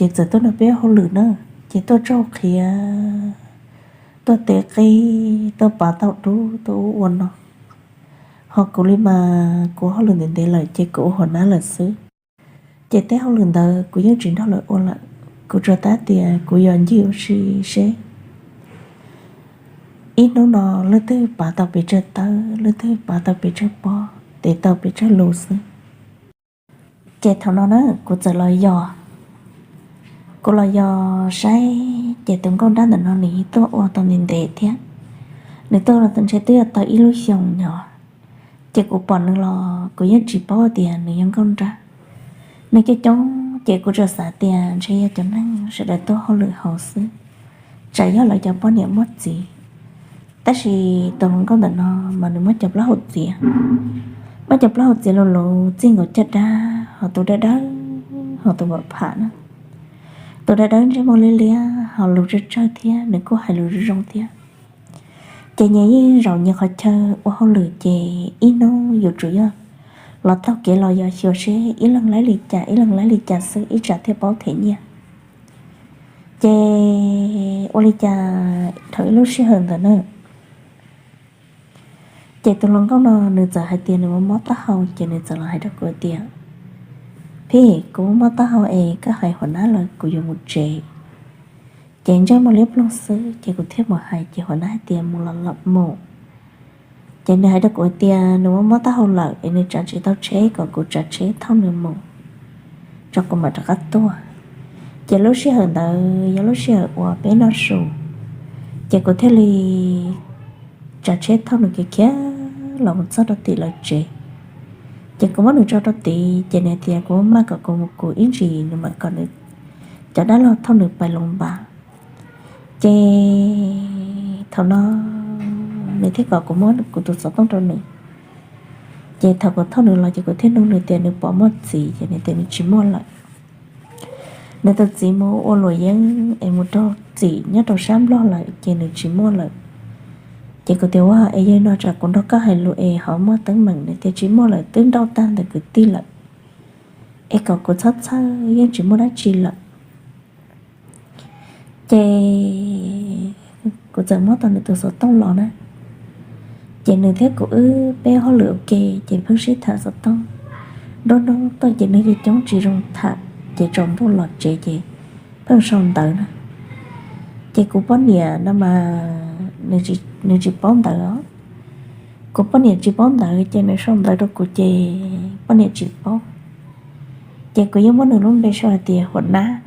Ces txawm tuaj nrog peb ua hauj lwm na, ces tuaj txawj qhia, tuaj tev qe, tuaj pav tau dub, tuaj ua ua no. Ho kuv li mas kuv hauj lwm ntev ntev lawm ces kuv ua hua nab lawm xwb. Ces tej hauj lwm ntawd kuv yeej tsis nrog lawv ua lawm, kuv tsuas tab tias kuv yog ncig ua si seb ib hnub no leej twg pav tau pes tsawg tawb, leej twg pav tau pes tsawg pob, tev tau pes tsawg lus xwb. Ces thaum no na kuv txawm los yos, kuv los yos saib ces tus nkauj nrab ntawm no nws tuaj ua tau ntev ntev thiab, nws tuaj los ntshe twb yog tau ib lub xyoos nyob. Ces kuv pom nws los kuv yeej tsis paub tias nws yog nkauj nrab. Nws coob coob ces kuv tsuas xav tias ntshe yog cov neeg sawv daws tuaj hauj lwm hauv xwb, tsam yog lawv cov poj niam muaj txiv. Tab sis tus hluas nkauj ntawm no mas nws muab cov plaub hau txiav, muab cov plaub hau txiav luv luv txij nkaus caj dab, ho tus dawb dawb, ho tus vam pham na. Tus dawb dawb ntsej muag liab liab, ho lus tsawg tsawg thiab nws kuj hais lus zoo zoo thiab. Ces nyias yeej zaum nyias qhov chaw ua hauj lwm, ces ib hnub yuav tsum yog los taug kev los yos xyuas seb ib leeg laib li cas ib leeg laib li cas xwb ib tsam thiaj paub them nyiaj. Ces ua li cas thaum ib lub sij hawm ntawd na, ces tus hluas nkauj no nws txawm hais tias nws muaj mob taub hau, ces nws txawm los hais rau kuv tias, Phij, kuv muaj mob taub hau es koj hais hua nab lawm kuv yuav mus tsev. Ces ntsej muag liab ploog xwb, ces kuv thiaj mus hais, ces hua nab hais tias mus los los mus. Ces nws hais rau kuv tias nws muaj mob taub hau lawm es nws tsav tsis tau tsheb, kom kuv tsav tsheb thauj nws mus, tso kuv mam rov qab tuaj. Ces lub sij hawm ntawd yog lub sij hawm uas peb noj su, ces kuv thiaj li tsav tsheb thauj nws kiag khiav los mus txog rau tim lawv tsev. Ces kuv muab nws tso rau tid, ces nws tias kuv maj kom kuv mus kuv ib ntsis nws mam kom nws cov dab laug thauj nws pais loos npas. Ces thaum no nws thiaj kom kuv muab kuv tus xov tooj rau nws. Ces thaum kuv thauj nws los ces kuv thiaj nug nws tias nws puas muaj txiv, ces nws tias nws tsis muaj lawm. Nws tus txiv mus ua luam yeeb es mus raug txim nyob rau sab Nplog lawm ces nws tsis muaj lawm. Ces kuv tias ua es yog no tsam kuv nrog koj hais lus es ho muaj teeb meem, nws tias tsis muaj lawm, twb nrauj tag ntawm kwv tij lawm, es kom kuv txhob txhawj, yeej tsis muaj dab tsi lawm. Ces kuv txawm muab tau nws tus xov tooj los na. Ces nws thiab kuv wb peb hauj lwm ua ke, ces pheej sib tham xov tooj. Nruab hnub tuaj ces neeg coob tsis zoo tham, ces tsaus ntuj los tsev ces pheej sau ntawv na. Ces kuv poj niam no mas nws tsis paub ntawv os. Kuv poj niam tsis paub ntawv ces nws sau ntawv rau kuv ces poj niam tsis paub. Ces kuv yeej muab nws lub npe sau hais tias Huam Nab,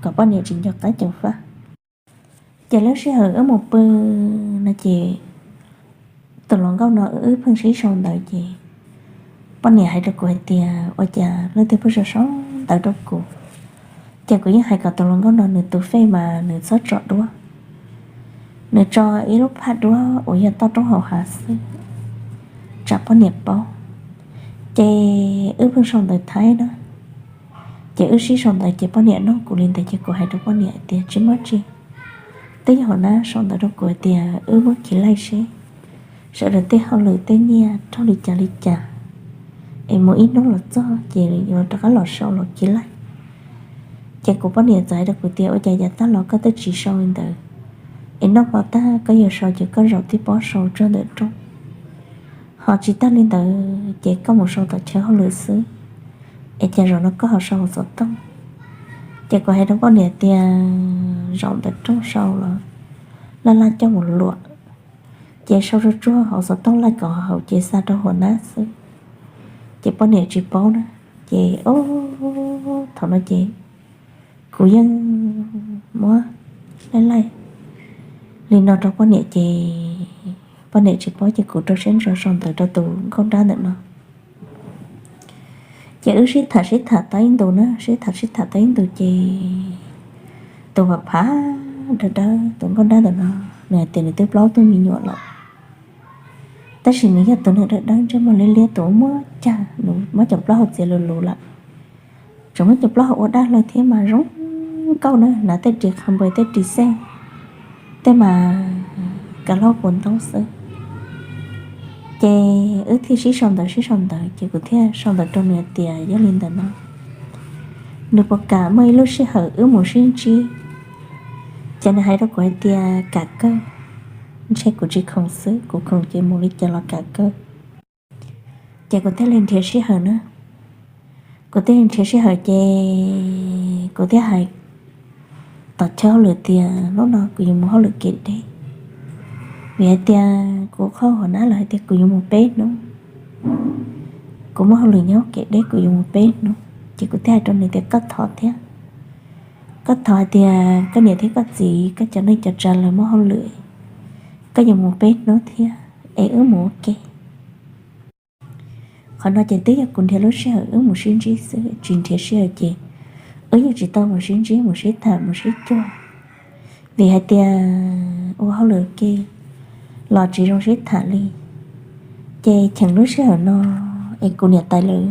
kom poj niam tsis nco qab ceev faj. Ces lub sij hawm wb mus pw no ces tus hluas nkauj no wb pheej sib sau ntawv ces poj niam hais rau kuv hais tias ua cas leej twg pheej sau sau ntawv rau kuv. Ces kuv yeej hais kom tus hluas nkauj no nws tus fej mas nws txhob tso duab, nws tso ib lub phaj duab uas yog toj roob hauv hav xwb, tsam poj niam paub. Ces wb pheej sau ntawv Thaib na, ces wb sib sau ntawv ces poj niam nug kuv li ntawd ces kuv hais rau poj niam tias tsis muaj tsi, twb yog Huam Nab sau ntawv rau kuv tias wb muab khiv laij seb sawv daws tej hauj lwm tej nyiaj raug li cas li cas, es mus ib hnub los txog ces yuav rov qab los sau los khiv laij. Ces kuv poj niam txawm hais rau kuv tias ua cas yav tag los koj twb tsis sau li ntawd, es noj hmo tag koj yuav sau ces koj zaum tib pob sau tsuag ntawm rooj, ho tsis tag li ntawd ces koj mus sau tom chaw hauj lwm xwb, es cas zaum no koj ho sau hauv xov tooj. Ces kuv hais rau poj niam tias zaum ntawm rooj sau los laj laj coj mus luam, ces sau tsuag tsuag hauv xov tooj laij kom haum ces xa rau Huam Nab xwb. Ces poj niam tsis paub na, ces o, thaum no ces kuv yeej muab laij laij li no rau poj niam ces poj niam tsis paub ces kuv rau siab ntso sau ntawv rau tus nkauj nrab ntawm no. Ces wb sib tham sib tham tau ib ntus na, sib tham sib tham tau ib ntus ces tus phav phav dawb dawb tus nkauj nrab ntawm no, nws hais tias nws twb plaub tug me nyuam lawm, tab sis nws yog tus neeg dawb dawb ntsej muag liab liab tus muab cag, nws muab cov plaub hau txiav luv luv lawm, tseem muab cov plaub hau ua dab hlau thiab mas zoo nkauj na, hnav tej ris qha npawg tej ris xeej, tej mas kav hlaub puas ntoob xwb. Ces wb thiaj sib sau ntawv sib sau ntawv ces kuv thiaj sau ntawv rau nws tias yog li ntawd no, nws puas kam muaj ib lub sij hawm wb mus sib ntsib. Ces nws hais rau kuv hais tias kam kawg, ntshe kuv tsis khoom xwb, kuv khoom ces mus li cas los kam kawg. Ces kuv thiaj li nrhiav sij hawm na, kuv thiaj li nrhiav sij hawm ces kuv thiaj hais tom chaw hauj lwm tias hnub no kuv yuav mus hauj lwm kev deb, vim hais tias kuv qhov hauv na lawv hais tias kuv yuav mus peb hnub, kuv muaj hauj lwm nyob kev deb kuv yuav mus peb hnub. Ces kuv thiaj hais rau nws tias koj thov thiab, koj thov hais tias koj niam thiab koj txiv koj cov neej cov tsav lawv muaj hauj lwm, koj yuav mus peb hnub thiab es wb mus ua ke. Qhov no ces twb yog kuv nrhiav lub sij hawm wb mus sib ntsib xwb, tsis nrhiav sij hawm ces wb yeej tsis tau mus sib ntsib mus sib tham mus sib cuag, vim hais tias ua hauj lwm ua ke los tsis zoo sib tham li. Ces cheem lub sij hawm no es kuv niam tais lawv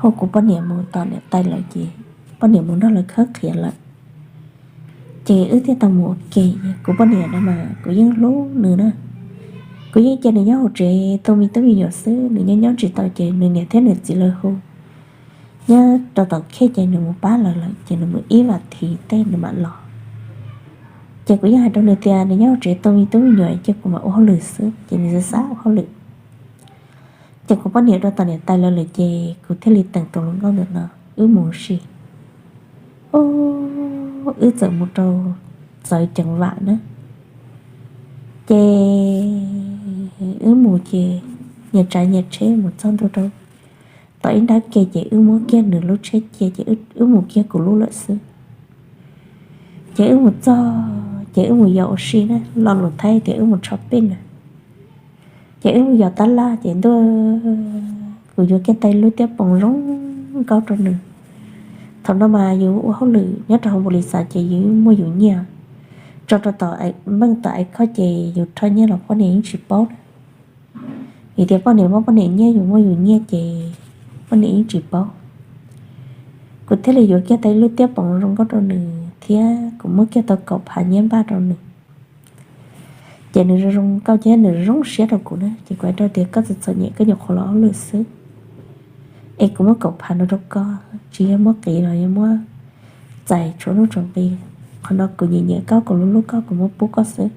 hu kuv poj niam mus tom niam tais lawv ces poj niam mus nrog lawv khawb qhiav lawm. Ces wb thiaj tau mus ua ke. Kuv poj niam no mas kuv yeej hlub nws na, kuv yeej cia nws nyob hauv tsev tu me tub me nyuam xwb, nws nyob nyob tsis tau ces nws niam thiab nws txiv lawv hu nyob rau tom khej ces nws mus pab lawv lawm ces nws mus ib vas thiv tej nws mam los. Ces kuv yeej hais rau nws tias nws nyob hauv tsev tu me tub me nyuam ces kuv mam ua hauj lwm xwb, ces nws xav xav ua hauj lwm. Ces kuv poj niam rau tom niam tais lawv lawm ces kuv thiaj li teem tus hluas nkauj ntawm no wb mus si. Wb txawm mus rau txawv ceev vam na, ces wb mus ces nyias tsav nyias tsheb mus txog ntua rau tom ib nrab ke ces wb muab kiag nws lub tsheb cia ces wb mus kiag kuv lub lawm xwb. Ces wb mus txog ces wb mus yos ua si na, lo lus Thaib tias wb mus shopping na. Ces wb mus yos tab laj ces ntuj, kuv yuav kiag tais lub tiab poos zoo nkauj rau nws. Thaum no mas yus ua hauj lwm nyob rau hauv npaum li xav ces yus muaj yus nyiaj, tso rau tom npeej tom ai khob ces yus rho nyiaj los poj niam yeej tsis paub na. Vim tias poj niam muaj poj niam nyiaj, yus muaj yus nyiaj ces poj niam yeej tsis paub. Kuv thiaj li yuav kiag tau ib lub tiab poos zoo nkauj rau nws thiab kuv muab kiag tau kaum phav nyiaj npaj rau nws. Ces nws zoo zoo nkauj thiab nws zoo siab rau kuv na, ces kuv hais rau tias koj txom txom nyem koj nyuam qhuav los hauj lwm xwb, es kuv muab kaum phav no rau koj, tsis yog muab qiv los yog muab txais tshuav nuj tshuav nqi. Qhov no kuv nyiam nyiam koj, kuv hlub hlub koj, kuv muab pub koj xwb.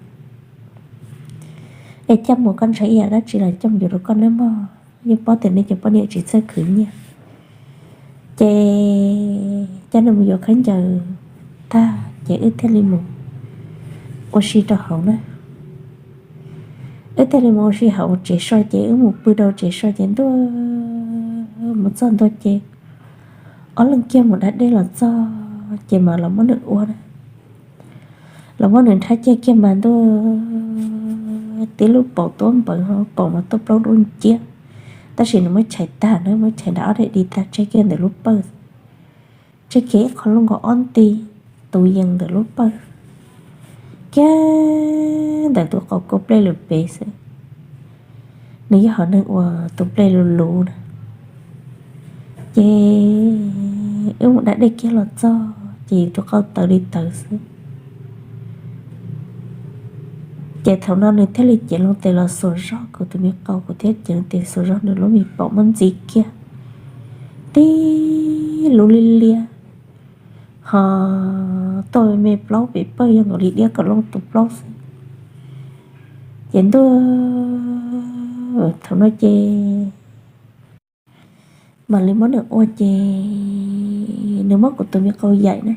Es coj mus koj ntshaw ib yam dab tsi los coj mus yuav rau koj nawb mog, yeej paub tias nej cov poj niam tsis txawj khwv nyiaj. Ces coj nws mus yuav khaub ncaws tag ces wb thiaj li mus ua si rau hauv na. Wb thiaj li mus ua si hauv tsev so ces wb mus pw rau tsev so ces ntuj, mus txog ntua ces ob leeg kiag mus da dej los txog ces mas los muab nws ua na. Los muab nws nrhab ciaj kiag mas ntuj, tib lub paum tuab npawv ho paum mas tuaj plaub dub nciab. Tab sis nws muab chais tag na, muab chais nram ob daim di tag tseg kiag ntawm lub pawj, tseg kiag ib qho lub nkaus ob nti tus yees ntawm lub pawj kiag ntawm tus qau kaus nplej lawm pem xwb. Nws yog hom neeg uas tus nplej luv luv na. Ces wb mus da dej kiag los txog ces yus tus qau tawv li tawv xwb. Ces thaum no nws thiaj li cev loo tes los xuas zog kuv tus me qau, kuv thiaj cev loo tes xuas zog nws lub me paum muab ntxiv kiag tib lub liab liab, ho tuaj me plaub pem pawj yog nkaus li diab kom looj tus plaub xwb. Ces ntuj, thaum no ces mam li muab nws ua ces nws muab kuv tus me qau yaim na,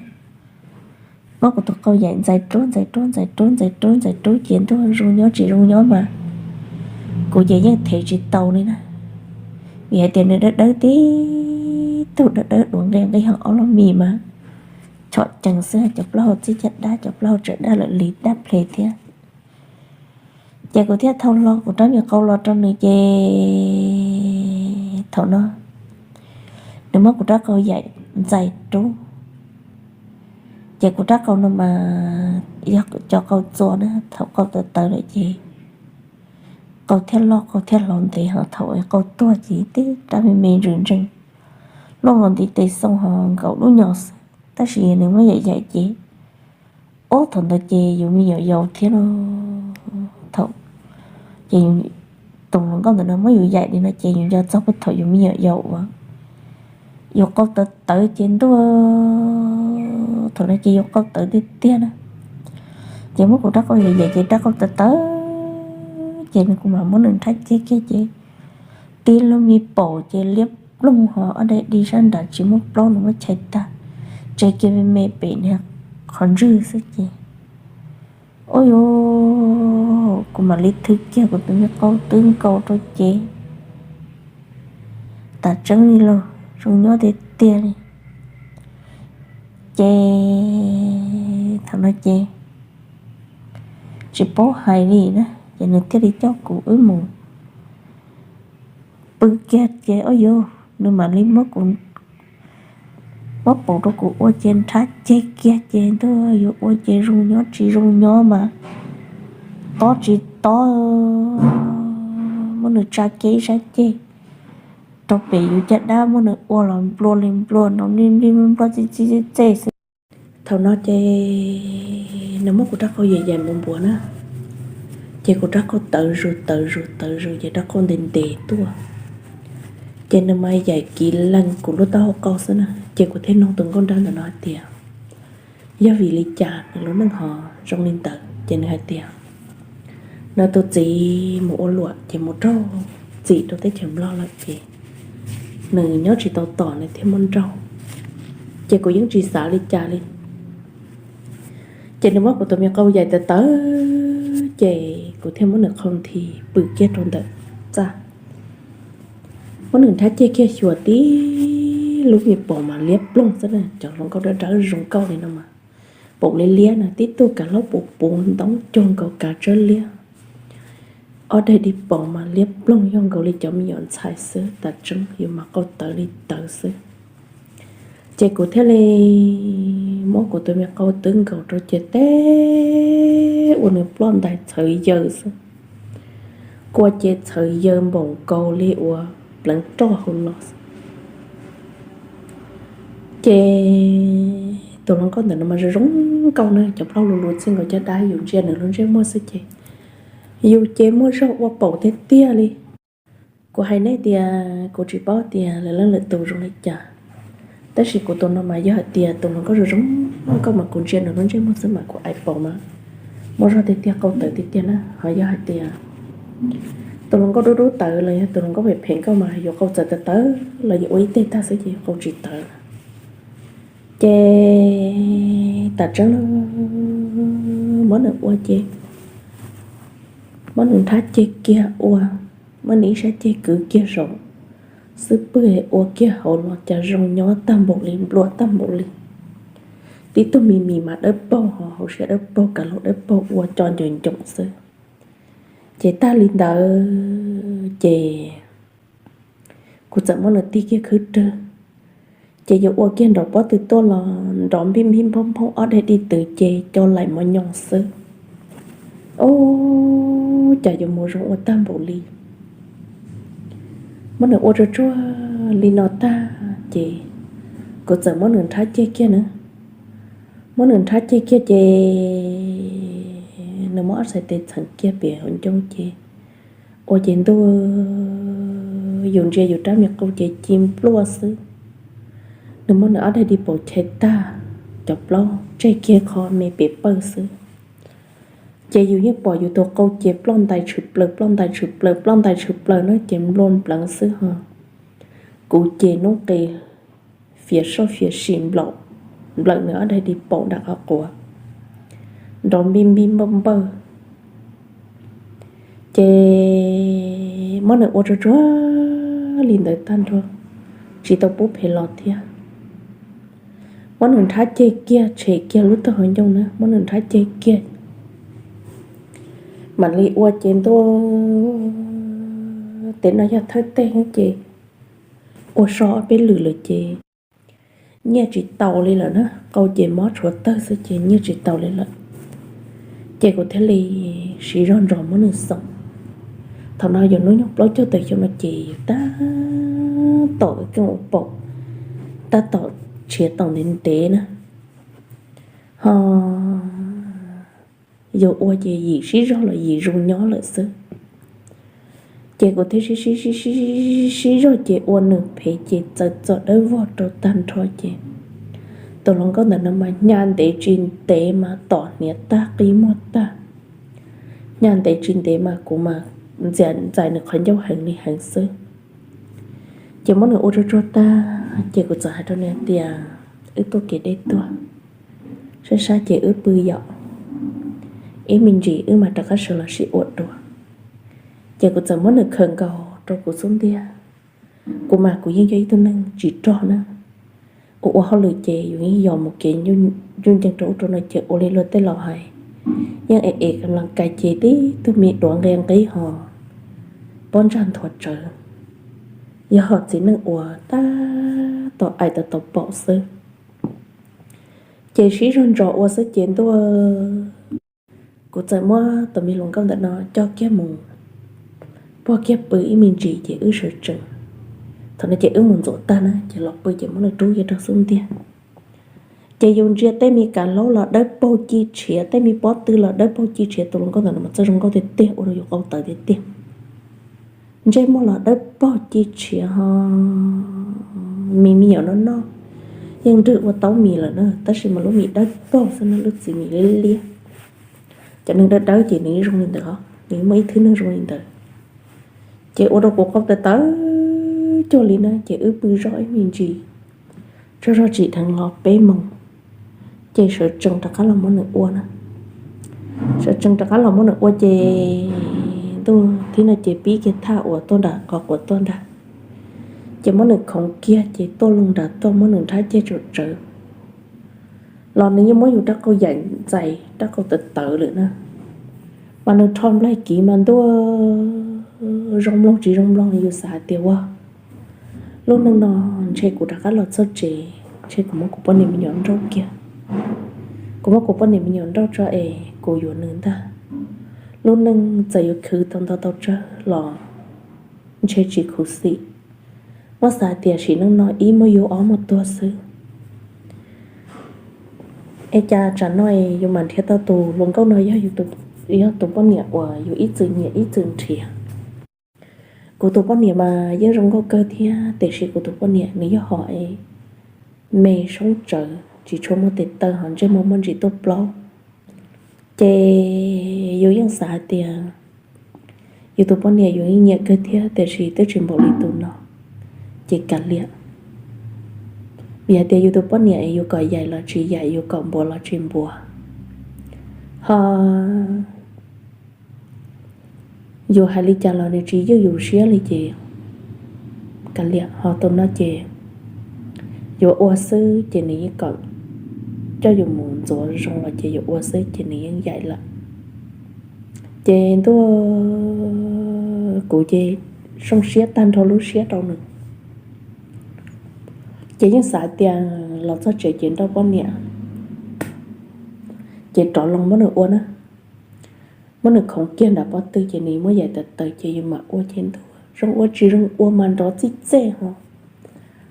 muab kuv tus qau yaim ntxais rub ntxais rub ntxais rub ntxais rub ntxais rub ces ntuj zoo nyob tsis zoo nyob mas kuv ces yeej thev tsis tau li na. Vim hais tias nws dawb dawb tib tug dawb dawb duav nqi nqi ho ob lub mis mas chom cees xwb, cov plaub hau txij caj dab, cov plaub hau tsawv dab lawm li dab ple thiab. Ces kuv thiaj thau hlo kuv rab me qau los rau nws ces thaum no nws muab kuv rab qau yaim ntxais rub. Ces kuv rab qau no mas yog cov qau txua na, thaum qau tawv tawv lawm ces qau thiaj loj qau thiaj hloov ntev, ho thaum qau tuag ces tib rab me me ntsws ntsees, looj los ntiv tes xoo ho nkaum dub nyos xwb. Tab sis nws muab yaim yaim ces ub thaum ntawd ces yus me nyuam yaus thiab no, thaum ces tus hluas nkauj ntawm no muab yus yaim li no ces yus nco txog puag thaum yus me nyuam yaus uas yuav qau tawv tawv ces ntuj, thaum no ces yuav qau tawv tiag tiag na. Ces muab kuv rab qau yam yam ces rab qau tawv tawv ces nws kuv mam muab nws nrhab ceg kiag ces tib lub me paum ces liab ploog ho ob daim di sab nrad tsis muaj plaub nws muab chais tag, tseg kiag me me pem niag qhov ntswg xwb ces, ua yuav, kuv mam li thwb kiag kuv tus me qau twb nkaus rau ces tas tseeb li los zoo nyob tiag tiag li. Ces thaum no ces tsis paub hais li na ces nws thiaj li coj kuv wb mus pw kiag ces ua yuav, nws mam li muab kuv, muab paum rau kuv ua ces nrhab ceg kiag ces ntuj, yuav ua ces zoo nyob tsis zoo nyob mas tob tsis tob, muab nws tsa kiag ib sab ceg rau pem yus caj dab, muab nws ua los nplua li nplua no, nplij nplij nploj txij txij txej txej xwb. Thaum no ces nws muab kuv rab qau yam yam npuav npuav na, ces kuv rab qau tawv zus tawv zus tawv zus ces rab qau ntev ntev tuaj. Ces nws mas yaim kiv lees kuv lub taub hau qau xwb na, ces kuv thiaj nug tus nkauj nrab ntawm no hais tias yog vim li cas nws lub neej ho zoo li ntawd ces nws hais tias nws tus txiv mus ua luam ces mus raug txim rau teb chaws Nplog lawm ces nws nyob tsis tau tom nws thiaj muaj nraug. Ces kuv yeej tsis xav li cas li. Ces nws muab kuv tus me qau yaim tawv tawv ces kuv thiaj muab nws qhau nthi pw kiag rau ntawm txaj, muab nws nrhab ceg kiag xyuas tib lub me paum mas liab ploog xwb na, cov hluas nkauj dawb dawb zoo nkauj li no mas, paum liab liab na, tib tug kav hlaub puv puv ntoob cuag nkaus kav tsawb liab. Ob daim di paum mas liab ploog yog nkaus li cov me nyuam ntxhais xwb, tas tseeb yus mas qau tawv li tawv xwb. Ces kuv thiaj li muab kuv tus me qau twb nkaus rau ces teb ua nws ploj ntais txhawv yaws xwb. Kua ces txhawv yaws npaum nkaus li uas pleev roj hauv los xwb. Ces tus hluas nkauj ntawm no mas zoo zoo nkauj na, cov plaub lus lus txij nkaus caj dab, yus ntsia nws lub ntsej muag xwb ces yus ces muaj zog ua paum tiag tiag li. Kuv hais nej tias kuv tsis paub tias lawv leej lwm tus zoo li cas, tab sis kuv tus no mas yog hais tias tus hluas nkauj zoo zoo nkauj mas kuv ntsia nws lub ntsej muag xwb mas kuv ais paum mas muaj zog tiag tiag, qau tawv tiag tiag na. Ho yog hais tias tus hluas nkauj dub dub tawv los yog tus hluas nkauj phem phem nkauj mas yuav qau txawv tawv tawv los yuav ua ib teg tag xwb ces yuav qau tsis tawv. Ces tas tseeb, muab nws ua ces, muab nws nrhab ceg kiag ua, muab nws ib sab ceg kwv kiag saum xub pwg ua kiag hauv los cas zoo nyob tag npaum li, nplua tag npaum li. Tib tug me mis mas dawb paug, ho hauv siab dawb paug, kav hlau dawb paug, ua co ncoos ncoos xwb. Ces tag li ntawd ces kuv txawm muab nws tig kiag khwb rwg, ces yuav ua kiag nrov pob tw tuaj los nrov npij npij nphooj nphooj ob daim di twv ces co laim mos nyoos xwb. Ub, cas yuav mus zoo ua tag npaum li. Muab nws ua tsuag tsuag li no tag ces kuv txawm muab nws nrhab ceg kiag na. Muab nws nrhab ceg kiag ces nws muab ob txhais tes txheem kiag pem hauv ncoo ces ua ces ntuj, yus ntsia yus rab me qau ces ci npluaj xwb. Nws muab nws ob daim di paum chais tag, cov plaub tseg kiag qho me pem pawg xwb. Ces yus yeej pom yus tus qau ces ploj ntais tshwm plaws, ploj ntais tshwm plaws, ploj ntais tshwm plaws na ces nplua npleev xwb ho. Kuv ces noob qes fiav soj fiav sim nplawm nws ob daim di paum nram qhov quav, nrov npij npij npawj npawj. Ces muab nws ua tsuag tsuag li ntawd tag nrho, tsis tau pub phem los thiab. Muab nws nrhab ceg kiag, tshem kiag lub tawg hauv ncoo na, muab nws nrhab ceg kiag. Mam li ua ces ntuj, tej no yog thawj teg ces ua so ob peb lwm lawm ces nyiaj tsis tau li lawm na, qau ces mob tshuav tawg xwb ces nyiaj tsis tau li lawm. Ces kuv thiaj li siv zog nrog muab nws xoo. Thaum no yus hnub nyoog plaub caug tawm xyoo no ces yus tab tom keej ua paum, tab tom tshiav taus ntev ntev na, ho yus ua ces yim sib zog los yim zoo nyob lawm xwb. Ces kuv thiaj sib sib sib sib sib zog ces ua nws phem ces txawm txom dawb vog rau tag nrho ces tus hluas nkauj ntawm no mas hnyav ntev tsis ntev mas tom hniav tag qi muag tag. Hnyav ntev tsis ntev mas kuv mas ntxais nws qhov ncauj heev li heev xwb. Ces muab nws ua tsuag tsuag tag ces kuv txawm hais rau nws tias, wb tuaj kev deb tuaj, sab sab ces wb pw yom, ib me ntsis wb mam rov qab sawv los sib ua dua. Ces kuv txawm muab nws khawm nkaus rau kuv xub ntiag. Kuv mas kuv yeej yog ib tug neeg tsis rog na, ua ua hauj lwm ces yus yeej yos mus kev ncaj ncees rau ub rau no ces ua li luag tej laus hais, yeej es es kam las kais ces tib tug me duav nqi nqib ho pob ntsag nthuav tsawv, yog hom txiv neej uas tab tom aim tau tau paum xwb. Ces sib zog ntsos ua xwb ces ntuj, kuv txawm muab tus me hluas nkauj ntawm no coj kiag mus puag kiag pw ib me ntsis ces wb sawv tsees. Thaum no ces wb mus ntxuav tag na ces los pw ces muab nws rub kiag rau xub ntiag. Ces yus ntsia tej me kav hlaub los dawb paug ci tshiav, tej me pob tw los dawb paug ci tshiav, tus hluas nkauj ntawm no mas txawj zoo nkauj tiag tiag, ua rau yus qau tawv tiag tiag. Ntsej muag los dawb paug ci tshiav ho me me nyuam noj noj, yeej nrwg ua taub mis lawm na, tab sis mas lub mis dawb paug xwb na, lub txiv mis liab liab. Cov neeg dawb dawb ces nws zoo li ntawd os, nws muaj ib thwv neeg zoo li ntawd. Ces ua rau kuv qau tawv tawv cuag li na, ces wb pw zog ib me ntsis, tsaug zog tsim dheev los peb moos, ces sawv tsees rov qab los muab nws ua na. Sawv tsees rov qab los muab nws ua ces ntuj, thib no ces pib kiag thaj uas tuaj nram qhov quav tuaj ntag. Ces muab nws khoov kiag ces tuaj loo nram tuaj muab nws nrhab ceg tsam tsawv los nws yeej muab yus rab qau yaim ntxais rab qau tawv tawv lawm na. Mas nws rho nplaig kiv mas ntuj, zoo mloog tsis zoo mloog, yus xav hais tias ua lub neej no ntshe kuv rov qab los txog tsev ntshe kuv muab kuv poj niam me nyuam nrauj kiag. Kuv muab kuv poj niam me nyuam nrauj tso es kuv yuav nws ntag. Lub neej txawm yuav khwv tau ntau tau tsawg los ntshe tsis khuv xim. Muab xav hais tias sim neej no ib muaj yus ob muaj tuag xwb. Es cas tsam no yus mam nrhiav tau tus hluas nkauj no yog, yog tus poj niam uas yus ib txwm nyiam ib txwm nrhiav. Kuv tus poj niam mas yeej zoo nkauj kawg thiab, tiam sis kuv tus poj niam nws yog hom me soob tsawv tsis tshua muaj tes taw ho ntsej muag muaj ntsis tuaj plaub. Ces yus yeej xav hais tias yus tus poj niam yus yeej nyiam kawg thiab, tiam sis twb tsis npaum li tus no, ces kav liam. Vim hais tias yus tus poj niam yus kom yaim los tsis yaim, yus kom npuav los tsis npuav, ho yus hais li cas los nws tsis ywj yus siab li ces kav liam. Ho tus no ces yuav ua xwb ces nws yeej kom coj yus mus ntxuav zoo los ces yuav ua xwb ces nws yeej yaim lawm. Ces ntuj, kuv ces zoo siab tag nrho lub siab rau nws. Ces yeej xav tias los txog tsev ces nrauj poj niam, ces rov loo muab nws ua na. Muab nws khoov kiag nram pob tw ces nws muab yaim tawv tawv ces yus mam ua ces ntuj, zoo ua tsis zoo ua mas nrov txij txej ho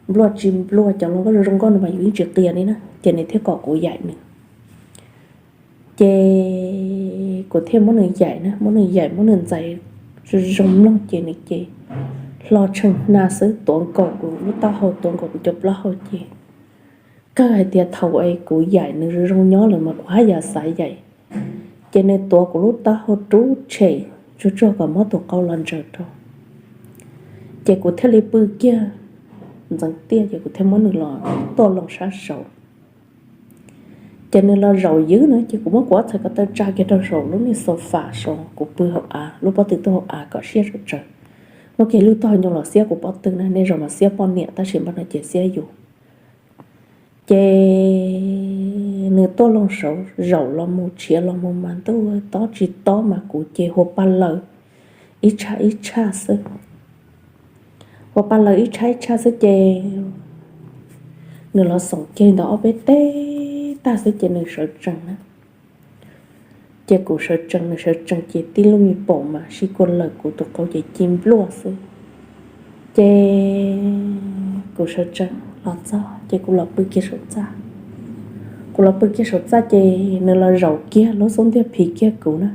nplua tsis nplua, cov hluas nkauj zoo nkauj no mas yus yeej tsis qias li na, ces nws thiaj kom kuv yaim nws. Ces kuv thiaj muab nws yaim na, muab nws yaim muab nws ntxais zoo mloog ces nws ces hlo tsheej hna xwb tuav nkaus kuv lub taub hau, tuav nkaus kuv cov plaub hau ces kawg hais tias thaum es kuv yaim nws zoo zoo nyob lawm mas kuv haj yam xav yaim. Ces nws tuav kuv lub taub hau rub tshem tsuag tsuag kom muab tus qau los ntsaws rau. Ces kuv thiaj li pw kiag ntxeev tiaj ces kuv thiaj muab nws los tuaj loo sab saud. Ces nws los zaum ywv na, ces kuv muab kuv ob txhais ko taw tsa kiag rau saum lub niag sofa saud, kuv pw hauv av, lub pob tw tuaj hauv av kom siab tsawv tsawv. Muab kiag lub tog nyoos los xiab kuv pob tw na, nej zaum mas xiab poj niam tab sis npaj no ces xiab yus. Ces nws tuaj loo saud zaum los mus tshiav los mus mas ntuj, tob tsis tob mas kuv ces hua paj laws ib tshaj ib tshaj xwb. Hua paj laws ib tshaj ib tshaj xwb ces nws los xoom kiag ntawm ob peb teg tag xwb ces nws sawv tsees na. Ces kuv sawv tsees nws sawv tsees ces tib lub me paum mas sib kua lawm, kuv tus qau ces ci npluaj xwb. Ces kuv sawv tsees los txog ces kuv los pw kiag saum txaj. Kuv los pw kiag saum txaj ces nws los zaum kiag lub xub ntiag phim kiag kuv na.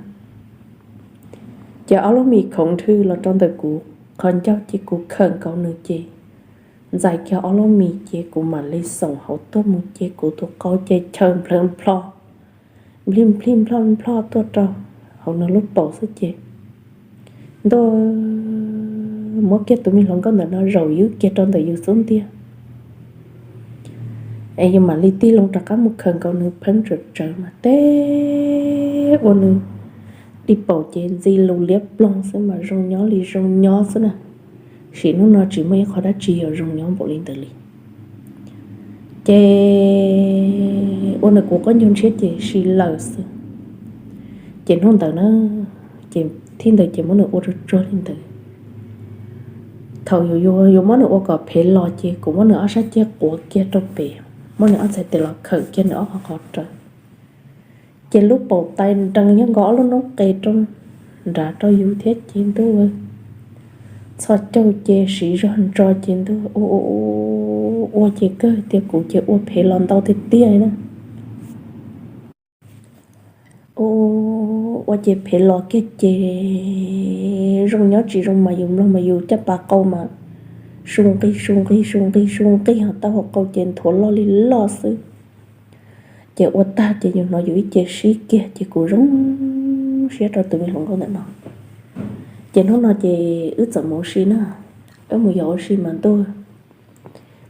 Ces ob lub mis khoov nrhw los rau ntawm kuv qhov ncauj ces kuv khawm nkaus nws ces ntxais kiag ob lub mis ces kuv mam li xoom hauv tuaj mus ces kuv tus qau ces chaw nplhawv nplho, nplij nplij nploj nploj tuaj rau hauv nws lub paum xwb ces ntuj, muab kiag tus me hluas nkauj ntawm no zaum ywb kiag rau ntawm yus xub ntiag es yus mam li tig loo rov qab mus khawm nkaus nws pheeb tsawv tsawv mas teb ua nws di paum ces ntxi lus liab ploog xwb mas zoo nyob li zoo nyob xwb na. Sim hnub no tsis muaj ib qho dab tsi yuav zoo nyob npaum li ntawd li. Ces ua nws kuv qaub ncaug ntshiab ces si lawm xwb. Ces hnub ntawd na, ces thaum ntawd ces muab nws ua tsuag tsuag li ntawd. Thaum yus yuav muab nws ua kom phev los ces kuv muab nws ob sab ceg quav kiag rau pem, muab nws ob txhais tes los khawm kiag nws ob qhov qhov rawv. Ces lub paum tais nrees nyob nkaus ob lub noob qes rau nrad rau yus thiab ces ntuj, txhos caug ces siv zog ntso ces ntuj, ua ces kawg tias kuv ces ua phev los ntau tiag tiag na. Ua ces phev los kiag ces zoo nyob tsis zoo mas yus mloog mas yus caj pas qau mas su nqig su nqig su nqig su nqig ho taub hau qau ces nthuav loj li loj xwb. Ces ua tag ces yus hnov yus ib ce sib kiag ces kuv zoo siab rau tus me hluas nkauj ntawm no. Ces hnub no ces wb txawm mus ua si na, wb mus yos ua si mas ntuj,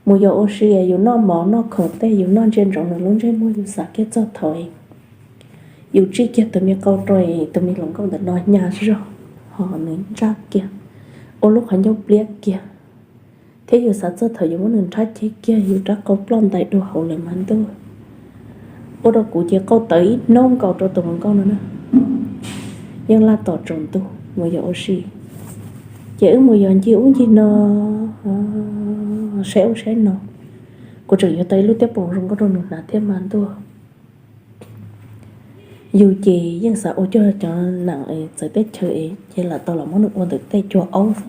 mus yos ua si yus noj mov noj khoom tej yus noj ntsia ntsoov nws lub ntsej muag yus xav kiag txog thaum yus tsij kiag tus me qau rau tus me hluas nkauj ntawm no nyas zog, ho nws ntsaj kiag, ua lub qhov ncauj pliab kiag, thiab yus xav txog thaum yus muab nws nrhab ceg kiag yus rab qau ploj ntais dua hauv lawm mas ntuj, ua rau kuv ces qau tawv ib hnub nkaus rau tus hluas nkauj no na. Yeej laj tom tsaus ntuj mus yos ua si, ces wb mus yos ncig ub ncig no, saib ub saib no, kuv tseem yuav tau ib lub tiab poom zoo nkauj rau nws hnav thiab mas ntuj. Yus ces yeej xav ua cuag cov nam txawv teb chaws es ces lam tau los muab nws ua ntawm tej cua aub xwb.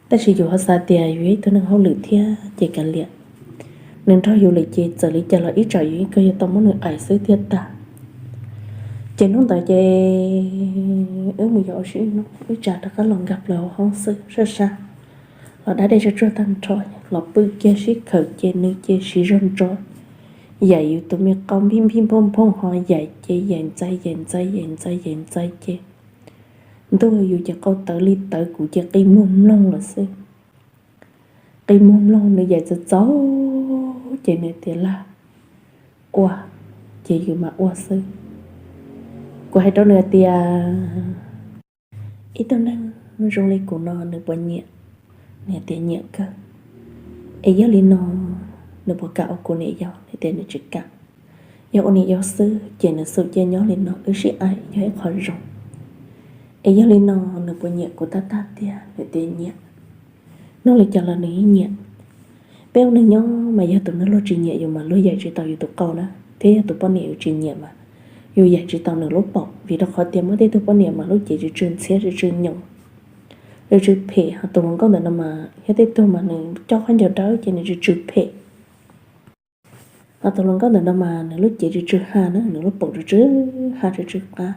Tab sis yus ho xav tias yus yog ib tug neeg hauj lwm thiab ces kav liam, nws nrog yus lawm ces txawm li cas los ib tsam yus yeej kawg yuav tau muab nws aim xwb thiaj tag. Ces hnub ntawd ces wb mus yos ua si ib hnub ib tsam rov qab los nkag plaws hauv hoob xwb sab sab, los da dej tsuag tsuag tag nrho, los pw kiag sib khawm ces nws ces siv zog ntso yaim yus tus me qau npij npij nphooj nphooj ho yaim ces yaim ntxais yaim ntxais yaim ntxais yaim ntxais ces ntuj, yus ces qau tawv li tawv kuv ces qi muag mloog lawm xwb. Qi muag mloog nws yaim txaus txaus ces nws tias laj ua, ces yus mam ua xwb. Kuv hais rau nws tias ib tug neeg zoo li kuv no nws puas nyiam? Nws tias nyiam kawg. Es yog li no nws puas kam ua kuv niam yau? Nws tias nws tsis kam. Yog ua niam yau xwb ces nws xum cia nyob li no wb sib aim yog ib qho zoo. Es yog li no nws puas nyiam kuv tag tag tiag? Nws tias nyiam. Nug li cas los nws yeej nyiam. Peb ua neeg nyob mas yog tus neeg luag tsis nyiam yus mas luag yaim tsis tau yus tus qau na, thiab yog tus poj niam yus tsis nyiam mas yus yaim tsis tau nws lub paum, vim rau qhov tias muaj tej tug poj niam mas lub cev tsw tsw ntxhiab tsw tsw nyoos, tsw tsw phem, ho tus hluas nkauj ntawm no mas yog tej tug mas nws coj khaub ncaws dawb ces nws tsw tsw phem. Ho tus hluas nkauj ntawm no mas nws lub cev tsw tsw ha na, nws lub paum tsw tsw ha tsw tsw qab.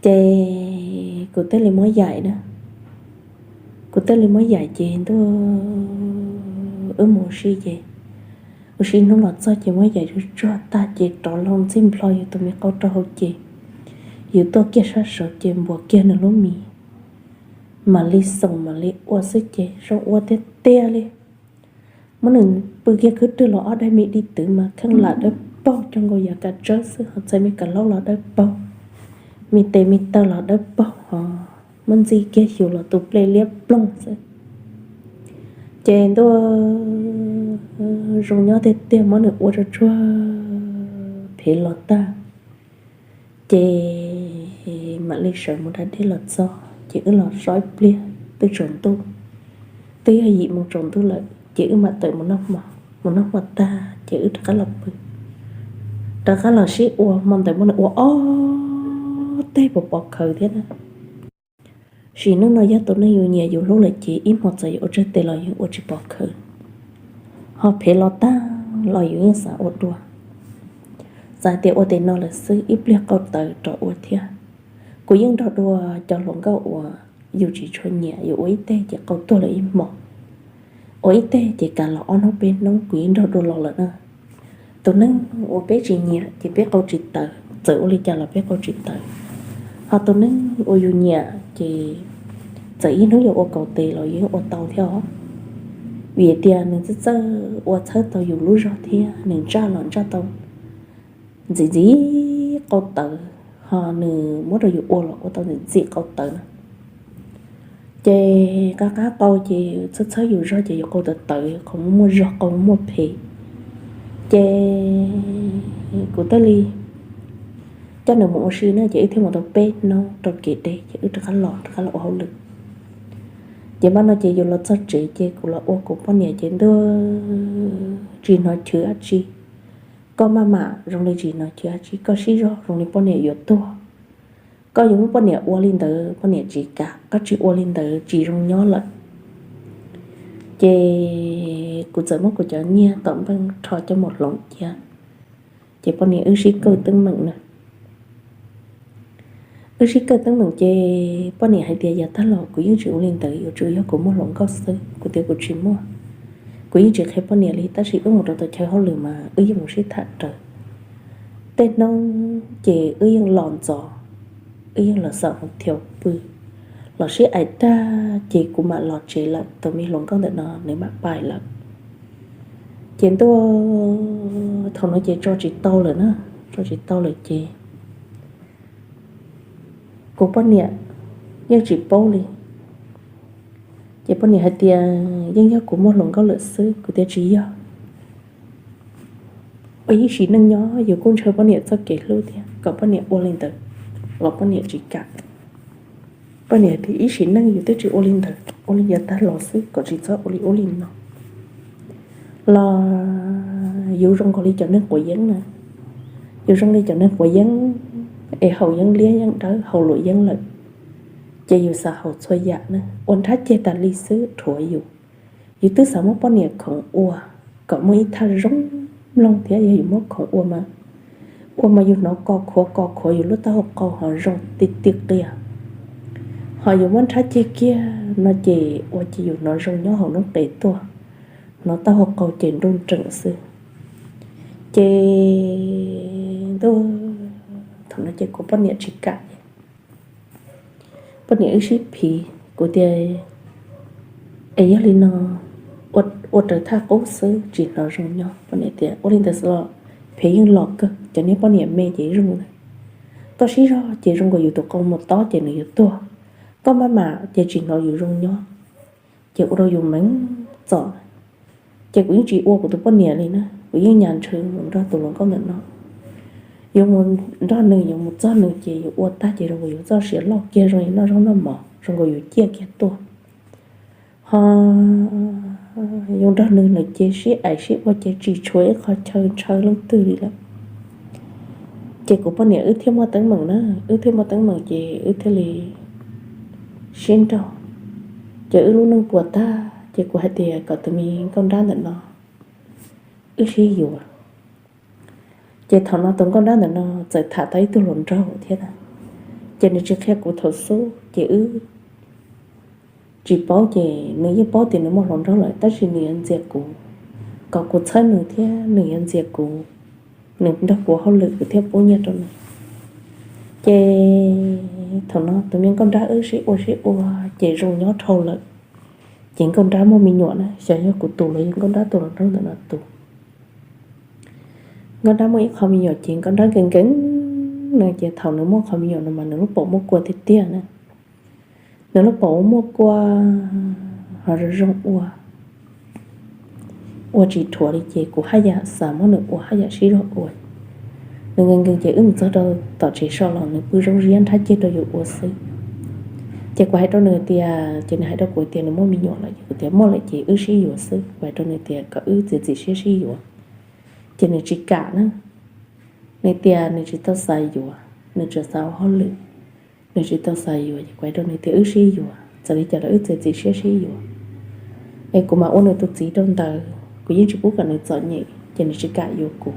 Ces kuv thiaj li muab yaim na. Kuv thiaj li muab yaim ces ntuj, wb mus ua si ces ua si hnub los txog ces muab yaim tsuag tsuag tag ces rov loo ntxig nplho yus tus me qau rau hauv ces yus tuaj kiag sab saud ces npuas kiag nws lub mis, mam li xoom mam li ua xwb ces zoo ua tiag tiag li. Muab nws pw kiag khwb rwg los ob daim me di twv mas kheej lam dawb paug, coj nkaus yav kav tsawb xwb ho txhais me kav hlaub los dawb paug, me tes me taw los dawb paug ho muab ntxig kiag xyuas los tus plej liab ploog xwb. Ces ntuj, zoo nyob tiag tiag muab nws ua tsuag tsuag phem los tag. Ces mam li sawv mus da dej los txog ces wb los so ib pliag twb tsaus ntuj, twb yog yim moo tsaus ntuj lawm ces wb mam tawm mus noj hmo. Mus noj hmo tag ces wb rov qab los pw, rov qab los sib ua. Hmo ntawd muab nws ua ob teg pos pov khawv thiab na. Sim neej no yog tus neeg yus nyiam yus hlub lawm ces ib hmo txawm yuav ua tsawg tes los yus ua tsis pov khawv, ho phem los tag los yus yeej xav ua dua. Xav tias ua tes no lawm xwb ib pliag qau tawv rov ua thiab. Kuv yeej nrog dua cov hluas nkauj uas yus tsis tshua nyiam, yus ua ib teg ces qau tuag lawm ib hmos, ua ib teg ces kav los ob hnub peb hnub, kuv yeej nrog dua los lawm na. Tus neeg uas peb tsis nyiam ces peb qau tsis tawv, txawm ua li cas los peb qau tsis tawv. Ho tus neeg uas yus nyiam ces txawm ib hnub yus ua kaum tes los yus yeej ua tau thiab os. Vim tias nws txawj txawj ua txhawb tau yus lub zog thiab nws ntsaj los ntsaj tau ntxim ntxim qau tawv, ho nws muab rau yus ua los ua tau ntxim ntxim qau tawv na. Ces qab qab qau ces txhawb txhawb yus zog ces yus qau tawv tawv, qau muaj muaj zog, qau muaj muaj phem. Ces kuv thiaj li coj nws mus ua si na, ces wb thiaj mus tau peb hnub rau kev deb ces wb rov qab los, rov qab los ua hauj lwm. Ces npaj no ces yus los txog tsev ces kuv los ua kuv poj niam ces ntuj, tsis hnov chwv dab tsi. Koj maj mam zoo li tsis hnov chwv dab tsi, koj sib zog zoo li poj niam yuav tuag. Koj yuav muab poj niam ua li ntawd poj niam tsis kam, koj tsis ua li ntawd tsis zoo nyob lawm. Ces kuv txawm muab kuv cov nyiaj tom npeej rho coj mus hloov cia. Ces poj niam wb sib kawj teeb meem na. Wb sib kawj teeb meem ces poj niam hais tias yav tag los kuv yeej tsis ua li ntawd, yuav tsum yog kuv muaj hluas nkauj xwb. Kuv tias kuv tsis muaj. Kuv yeej tsis qhia poj niam li, tab sis wb mus rau tom chaw hauj lwm mas wb yeej mus sib tham raws. Tej hnub ces wb yeej los ntxov, wb yeej los xaum hauv thiaus pw, los sib aim tag ces kuv mam los tsev lawm, tus me hluas nkauj ntawm no nws mam pais lawm. Ces ntuj, thaum no ces tso tsis tau lawm na, tso tsis tau lawm ces kuv poj niam yeej tsis paub li. Ces poj niam hais tias yeej yog kuv muaj hluas nkauj lawm xwb. Kuv tias tsis yog, ua ib sim neej nyob yus kuj ntshaw poj niam txoj kev hlub thiab, kom poj niam ua li ntawd los poj niam tsis kam. Poj niam tias ib sim neej yus twb tsis ua li ntawd, ua li yav tag los xwb, kom tsis txhob ua li ub li no. Los yus zoo nkaus li cov neeg quav yeeb na, yus zoo li cov neeg quav yeeb es haus yeeb liab yeeb dawb haus luam yeeb lawm, ces yus xav haus txhua yam na, ua nrhab ceg tas li xwb rhuav yus. Yus twb xav muab poj niam khoov ua kom muaj ib thaj zoo mloog thiab, yog yus muab khoov ua mas, ua mas yus hnov kos khuav kos khuav yus lub taub hau qau ho zoo ti ti qias. Ho yus muab nrhab ceg kiag no ces ua ces yus hnov zoo nyob hauv noob qes tuaj, hnov taub hau qau ces nruj nreem xwb. Ces ntuj, thaum no ces kuv poj niam tsis kam, poj niam wb sib phiv, kuv tias es yog li no ua raws thaj qub xwb tsis hnov zoo nyob. Poj niam tias ua li ntawd xwb los phem yeej los kawg, cov niag poj niam me ces zoo na, koj sib zog ces zoo nkaus yus tus qau mus tob ces nws yuav tuag, koj maj mam ces tsis hnov yus zoo nyob, ces ua rau yus meej txom. Ces kuv yeej tsis ua kuv tus poj niam li na, kuv yeej nyas ntshaw mus nrog tus hluas nkauj ntawm no. Yuav mus nrog nws, yuav mus txog nws ces yus ua tag ces zoo nkaus yus txoj sia loj kiag zoo li noj zaub noj mov, zoo nkaus yus ciaj kiag tuaj. Ho yus nrog nws lawm ces sib aim sib ua ces tsis tshuav ib qho chaw ntshaw leej twg li lawm. Ces kuv poj niam wb thiaj muaj teeb meem na, wb thiaj muaj teeb meem ces wb thiaj li sib nrauj. Ces wb lub neej puas tag ces kuv hais tias kom tus me nkauj nrab ntawm no wb sib yuav. Ces thaum no tus nkauj nrab ntawm no txawm tham tau ib tug hluas nraug thiab na, ces nws tsis qhia kuv thaum xub ces wb tsis paub, ces nws yeej paub tias nws muaj hluas nraug lawm tab sis nws yuav ntxias kuv, kom kuv txhawb nws thiab nws yuav ntxias kuv, nws nrog kuv hauj lwm kuv thiaj pub nyiaj rau nws. Ces thaum no tus me nkauj nrab wb sib ua sib ua ces zoo nyob dhau lawm. Ces nkauj nrab muaj me nyuam na, xyov yog kuv tus los yog nkauj nrab tus hluas nraug ntawm no tus. Nkauj nrab muaj ib qho me nyuam ces nkauj nrab nkees nkees no, ces thaum nws muaj qho me nyuam no mas nws lub paum muaj kua tiag tiag na. Nws lub paum muaj kua ho zoo zoo ua, ua tsis dhuav li ces kuv haj yam xav muab nws ua haj yam sib zog ua. Nws nkees nkees ces wb mus txog rau tom tsev so los nws pw zoo ziab nrhab ceg rau yus ua xwb. Ces kuv hais rau nws tias, ces nws hais rau kuv tias nws muaj me nyuam lawm, ces kuv tias muaj lawm ces wb sib yuav xwb. Kuv hais rau nws tias kom wb txiav txim siab sib yuav, ces nws tsis kam na. Nws tias nws tsis tau xav yuav, nws tsuas xav ua hauj lwm, nws tsis tau xav yuav. Ces kuv hais rau nws tias wb sib yuav, txawm li cas los wb txiav txim siab sib yuav. Es kuv mam ua nws tus txiv rau ntawd, kuv yeej tsis pub kom nws txom nyem, ces nws tsis kam yuav kuv.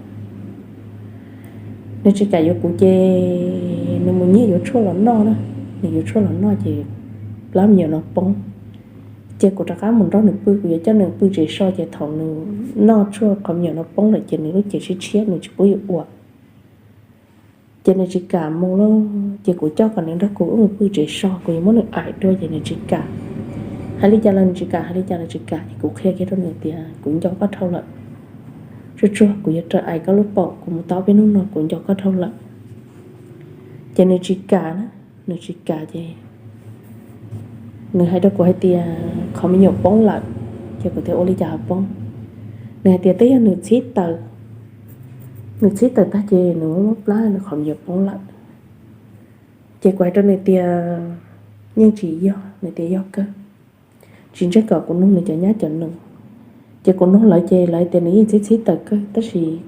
Nws tsis kam yuav kuv ces nws mus nyiag yuav tshuaj los noj na. Nws yuav tshuaj los noj ces plab me nyuam no poob. Ces kuv rov qab mus nrog nws pw, kuv yuav coj nws pw tsev so ces thaum nws noj tshuaj qhov me nyuam no poob lawm ces nws lub cev tshiab tshiab nws tsis pub yuav ua. Ces nws tsis kam mus lawm ces kuv coj kom nws nrog kuv wb mus pw tsev so, kuv yuav muab nws aim dua ces nws tsis kam. Hais li cas los nws tsis kam, hais li cas los tsis kam, ces kuv qhia kiag rau nws tias kuv nco koj dhau lawm. Tsuag tsuag kuv yuav raws aim koj lub paum, kuv mus tau peb hnub no kuv nco koj dhau lawm. Ces nws tsis kam na, nws tsis kam ces nws hais rau kuv hais tias qhov me nyuam poob lawm. Ces kuv tias ua li cas ho poob? Nws hais tias twb yog nws txhib taws, nws txhib taws tag ces nws muab plab nws qhov me nyuam poob lawm. Ces kuv hais rau nws tias yeej tsis yog, nws tias yog kawg. Tsis ntseeg kom kuv nug nws cov nyab cov nus. Ces kuv nug lawv ces lawv tias nws yeej txhib txhib taws kawg tab sis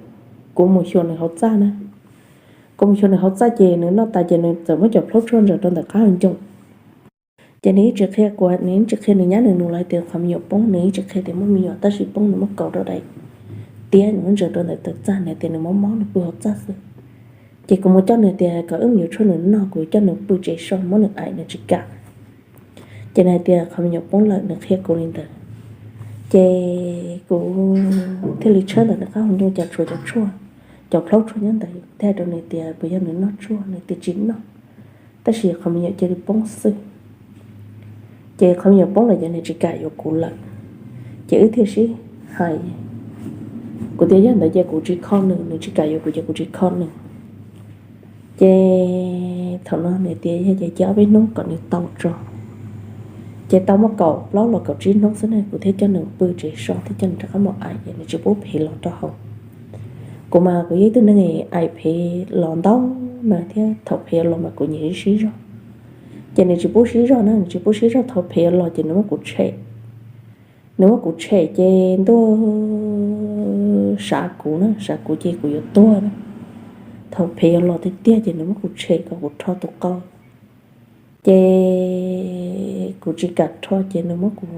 kuv mus xyuas nws hauv txaj na. Kuv mus xyuas nws hauv txaj ces nws noj tas ces nws txawm muab cov plaub tshuaj ntsaws rau ntawm qab hauv ncoo. Ces nws yeej tsis qhia kuv, nws yeej tsis qhia nws nyab nws nus lawv tias qhov me nyuam poob, nws yeej tsis qhia tias muaj me nyuam tab sis poob nws muab kaus rau daim tiab nws muab ntsaws rau ntawm taw txaj, nws tias nws mob mob nws pw hauv txaj xwb. Ces kuv mus coj nws tias kom wb mus yuav tshuaj nws noj, kuv coj nws pw tsev so muab nws aim nws tsis kam. Ces nws hais tias qhov me nyuam poob lawm, nws qhia kuv li ntawd. Ces kuv thiaj li tshawb ntawm nws qab hauv ncoo cas tshuav cov tshuaj, cov plaub tshuaj nyob ntawd, thiaj hais rau nws tias puas yog nws noj tshuaj, nws tias tsis noj, tab sis qhov me nyuam cia li poob xwb. Ces qhov me nyuam poob lawm ces nws tsis kam yuav kuv lawm. Ces wb thiaj sib hais, kuv tias yog ntawd ces kuv tsis kho nws, nws tsis kam yuav kuv ces kuv tsis kho nws. Ces thaum no nws tias yog ces cia ob peb hnub kom nws tau tso. Ces tau muaj kaum plaub los kaum tsib hnub xwb ne kuv thiaj coj nws pw tsev so thiab coj nws rov qab mus aim ces nws tsis pub phev los rau hauv. Kuv mas kuv yog ib tug neeg aim phev los ntau na thiab thaum phev los mas kuv nyiam sib zog. Ces nws tsis pub sib zog na, nws tsis pub sib zog, thaum phev los ces nws muab kuv tshem. Nws muab kuv tshem ces ntuj, sav kuv na, sav kuv ces kuv yuav tuag na. Thaum phev yuav los tiag tiag ces nws muab kuv tshem kom kuv rho tus qau. Ces kuv tsis kam rho ces nws muab kuv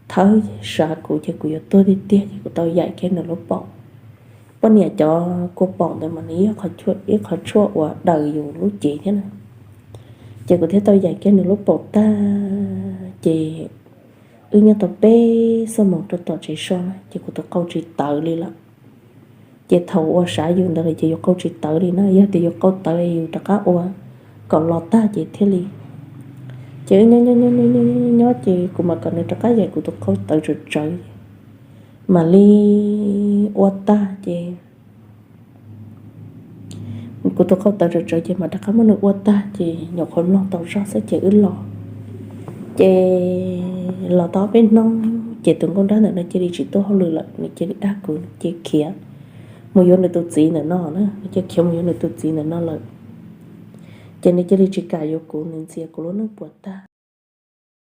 thawb, sav kuv ces kuv yuav tuag tiag tiag ces kuv tau yaim kiag nws lub paum. Poj niam cov kua paum ntawd mas nws yog ib qhov tshuaj uas daws yus lub cev thiab na. Ces kuv thiaj tau yaim kiag nws lub paum tag ces wb nyob tau peb xuab moos rau tom tsev so na ces kuv tus qau tsis tawv li lawm. Ces thaum uas sav yus ntawd lawm ces yus qau tsis tawv li na, yog tias yus qau tawv yus rov qab ua kom los tag ces thiaj li. Ces wb nyob nyob nyob ces kuv mam kom nws rov qab yaim kuv tus qau tawv tsawv tsawv mam li ua tag ces kuv tus qau tawv tsawv tsawv ces mam rov qab muab nws ua tag ces nyuam qhuav mloog tau zog xwb ces wb los. Ces los tau ob peb hnub ces tus nkauj nrab ntawm no cia li tsis tuaj hauj lwm lawm, nws cia li dag kuv, nws cia khiav mus yuav nws tus txiv ntawm no na, nws cia khiav mus yuav nws tus txiv ntawm no lawm. Ces nws cia li tsis kam yuav kuv, nws ntxias kuv lub neej puas tag.